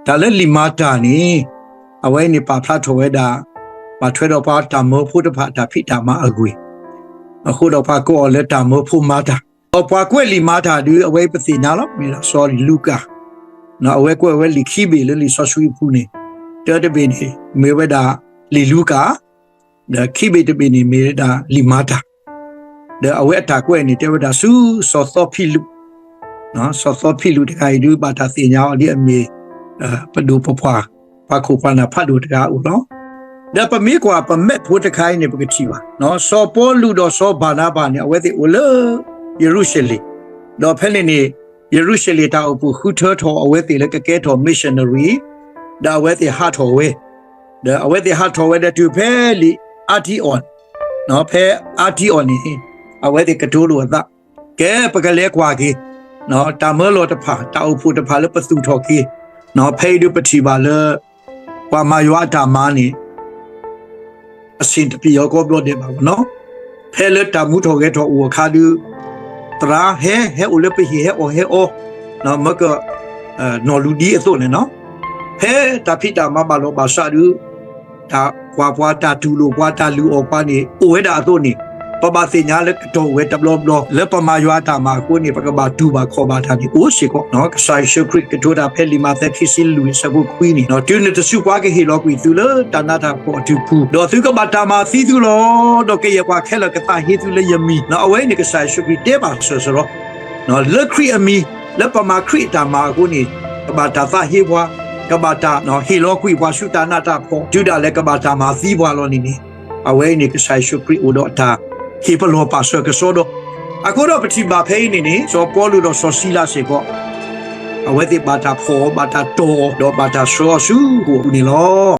တၢ်လၢလံာ်မၤတၢ်န့ၣ် အဝဲန့ၣ်ပာ်ဖျါထီၣ်ဝဲဒၣ် ဘၣ်ထွဲဒီးပှၤတၢ်မၢဖိတဖၣ်အတၢ်ဖံးတၢ်မၤအဂ့ၢ်, အဃိဒီးပှၤကိးအီၤလၢတၢ်မၢဖိမၤတၢ်, ဒီးပှၤကွဲးလံာ်မၤတၢ်ဒုး အဝဲပသ့ၣ်ညါလီၤ မ့ၢ်ဒၣ်စီၤလူၤကၣ်, အဝဲကွဲးဝဲလံာ်ခံဘ့ၣ်လၢလံာ်စီဆှံအပူၤန့ၣ်, တၢတဘ့ၣ်န့ၣ် မ့ၢ်ဝဲဒၣ်လံာ်လူၤကၣ်, ဒီးခံဘ့ၣ်တဘ့ၣ်န့ၣ်မ့ၢ်ဝဲဒၣ်လံာ်မၤတၢ်, ဒီးအဝဲအတၢ်ကွဲးန့ၣ် တဲဝဲဒၣ်ဆူစီၤသီဖံလူး, စီၤသီဖံလူးတဂၤအံၤဒုး ဘၣ်တၢ်သ့ၣ်ညါအီၤဒ်အမ့ၢ် ပဒိၣ်ပပှၢ် ပှၤခိၣ်ပှၤနၢ်ဖးဒိၣ်တဂၤအအိၣ်လီၤ. ဒီးပမ့ၢ်ကွၢ်ပမဲးဖိတခါအံၤန့ၣ် ပကထံၣ်ဘၣ် စီၤပီလူးဒီးစီၤဘၤနၤဘၤန့ၣ် အဝဲသ့ၣ်အိၣ်လၢယရူၤၡလ့ၣ်, ဒီးဖဲန့ၣ်န့ၣ် ယရူၤၡလ့ၣ်တၢ်အိၣ်ဖှိၣ်ဃုထၢထီၣ်အဝဲသ့ၣ်လၢကကဲထီၣ် missionary, ဒီးအဝဲသ့ၣ်ဟးထီၣ်ဝဲ, ဒီးအဝဲသ့ၣ်ဟးထီၣ်ဝဲဒီးတုၤဖဲလံာ်အါထံအီၤ, ဖဲအါထံအီၤန့ၣ် အဝဲသ့ၣ်ကတိၤလိာ်အသး, ကဲပကလဲၤကွၢ်က့ၤ တၢ်မၢလီၤတဖၣ် တၢ်အိၣ်ဖှိၣ်တဖၣ်လၢပသူၣ်ထီၣ်က့ၤ, ဖဲအံၤဒုးပထံၣ်ဘၣ်လၢ ပှၤမၤယွၤအတၢ်မၤန့ၣ် အဆ့ၣ်တပျံၤအီၤကိးဘျီဒဲးဘၣ်နီၤ, ဖဲလၢတၢ်မူထီၣ်ဂဲၤထီၣ်အိၣ်အခါဒုး သရၣ်ဟဲ ဟဲအိၣ်လၢပဟံၣ် ဟဲအီၣ်ဟဲအီ, မ့ၢ်က နီၢ်လူၤဒံအသိးန့ၣ်နီၤ, ဖဲတၢ်ဖံးတၢ်မၤဘၣ်လီၤဘၣ်စးဒုး တၢ်ကွၢ်ပှၤ တၢ်တူၢ်လိာ်ပှၤ တၢ်လုၢ်အီၣ်ပှၤန့ၣ် အိၣ်ဝဲဒၣ်အသိးန့ၣ်, ပဘၣ်သ့ၣ်ညါလၢကတီၢ်အိၣ်ဝဲတဘျီဘျီ လၢပမၤယွၤအတၢ်မၤအဃိန့ၣ် ပကဘၣ်တူၢ်ဘၣ်ခီၣ်ဘၣ်တၢ်န့ၣ် အိၣ်စ့ၢ်ကီးနီၤ. ကစၢ်ယ့ၣ်ၡူးခရံာ်ကတိၤတၢ်ဖဲလံာ်မးသဲခံဆံလွံၢ်အဆၢဖိခွံန့ၣ်, တုၤနုၤတစုပှၤကဟ့ၣ်လီၤကွံာ်သုလၢတၢ်နးတၢ်ဖှီၣ်အထူၣ်ပူၤ, ဒီးသုကဘၣ်တၢ်မၤသံသုလီၤ. ဒီးကယဲၢ်ပှၤခဲလၢာ်ကသးဟ့သုလၢယမံၤ, အဝဲန့ၣ်ကစၢ်ယ့ၣ်ၡူးခရံာ်တဲဘၣ်စၢၤစၢၤလီၤ. လၢခရံာ်အမံၤ လၢပမၤခရံာ်အတၢ်မၤအဃိန့ၣ် ကဘၣ်တၢ်သးဟ့ပှၤ, ကဘၣ်တၢ်ဟ့ၣ်လီၤကွံာ်ပှၤဆူတၢ်နးတၢ်ဖှီၣ်, တုၤဒၣ်လဲာ်ကဘၣ်တၢ်မၤသံပှၤလီၤန့ၣ်န့ၣ်, အဝဲအံၤန့ၣ် ကစၢ်ယ့ၣ်ၡူးခရံာ်အိၣ်ဒီးအတၢ်ဟ့ၣ်ပလီၢ်ပာ်စၢၤကစီဒီ, အဃိဒီးပထံၣ်ဘၣ်ဖဲအံၤန့ၣ်န့ၣ် စီၤပီလူးဒီးစီၤစံလၤစ့ၢ်ကီး အဝဲသ့ၣ်ဘၣ်တၢ်ဖီၣ်အီၤ ဘၣ်တၢ်တီၢ်အီၤ ဒီးဘၣ်တၢ်ဆှၢအီၤဆူဃိာ်ပူၤန့ၣ်လီၤ.